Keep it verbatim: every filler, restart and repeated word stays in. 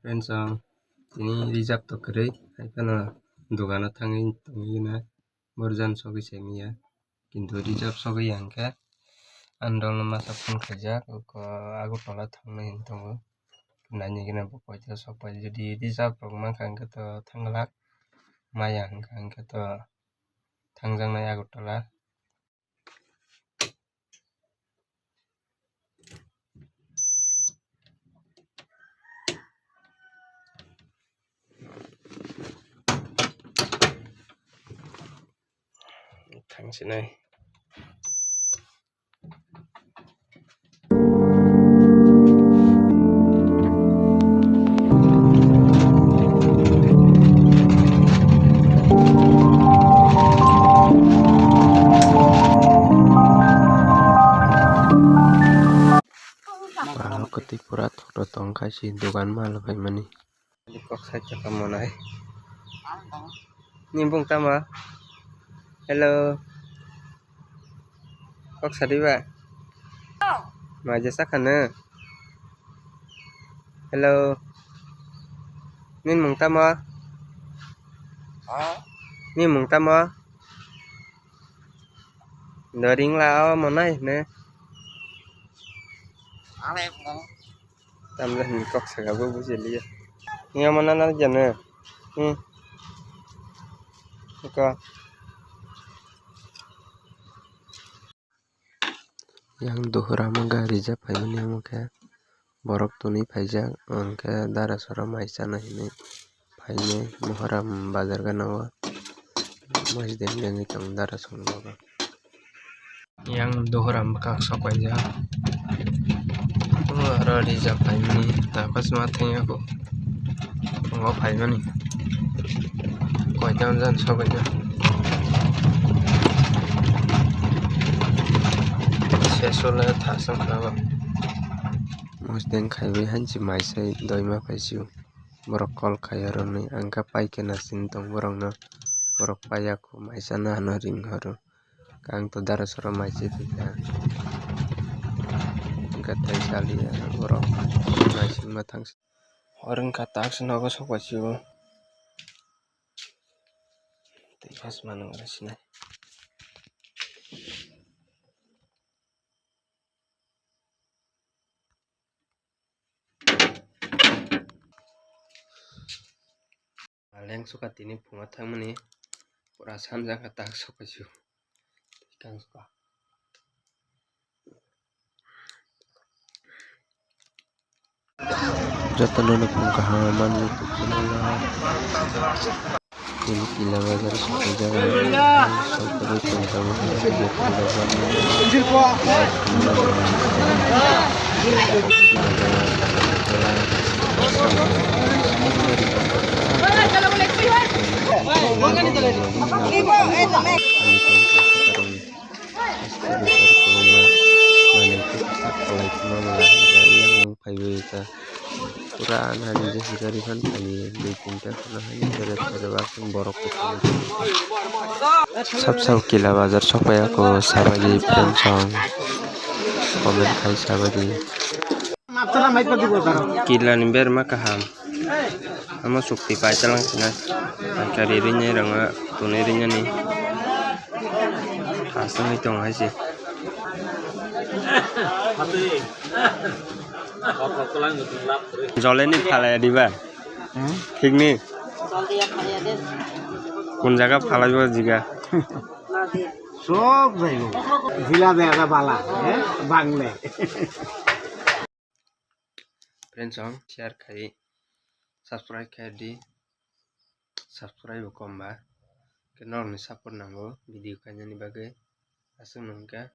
Friends, ang tini reserve to kwrwi, hai phano dogano thangwi tongwi na borjan sogwi se manya. Kintu reserve sogwi ya hwnkhe ang dol no masa phone khaijak, oko Agartala thangnai hinwi tongo. Naini gana bo koito sok pai, jodi reserve rok mankha hwnkhe to thangla, maya hwnkha hwnkhe to thangjaknai Agartala. Thangsinai. Ba, kwtwi pura thokto tong kha si dogan mal phaimani. Kok sai chaka monai. Ni bung tama? Hello. Kok sadi ba? Maja sakha na? Hello. Ni mung tama? Ni mung tama? Doring la o monai ne. Tamle hin kok saka bo bujiliya. Ni ama nana jana. Hmm. Ko. Yang duhura ma gari ja phaimani amo khe borok tuni phaijak, hwnkhe dara sora mai chana hinwi phainai Muharram bazar gana o mosdeng dengwi tongo dara sora o. Yang duhura bwkhak sok paijak. Oro reserve phaimani takos ma thangya kho. Tongo phaimani. Koita jan sok paijak. Sesole thasang khaba. Mosdeng khaiwi hanchi maisai doima phaisio. Borok call khai oro hinwi, ang khe pai khe naising tong borokno. Borok paiya kho, maisa nahano ring horo. Ang to dara sora mai se thwikha. Hwnkhe tei saliya borok naisingma thangsi. Hor wngkha taksi nogo sok paisio. Tei phas manwng oro sinai. Maleng suka tini phungo thangmani pura sanjak tak sokaisio. Kang suka. Jotono no phung kaham mani. Tini pila bazar sokjak, sokjagwi tongjago. Pura nani je hwnkhe refund thani dui tinta kheno haino sere sere baksa borok kwchangma. Sab sab kila bazar sokpaiya kho sabaidi friends song comment khai sabaidi. Kila ni berma kaham. Amo sukti pai talang sina. Kari rinai ranga tunai rinani. Aswngwi tong hai se. Joleni phalaya diba? Hmm? Thik ni? Kun jaga phalaibo jiga? Sob jaibo. Jila de ada bala, eh? Bangle. Friends song share khai, subscribe khai di. Subscribe bo kom ba. Khe norokni support nango video kainani bagwi. Aswk no hwnkhe.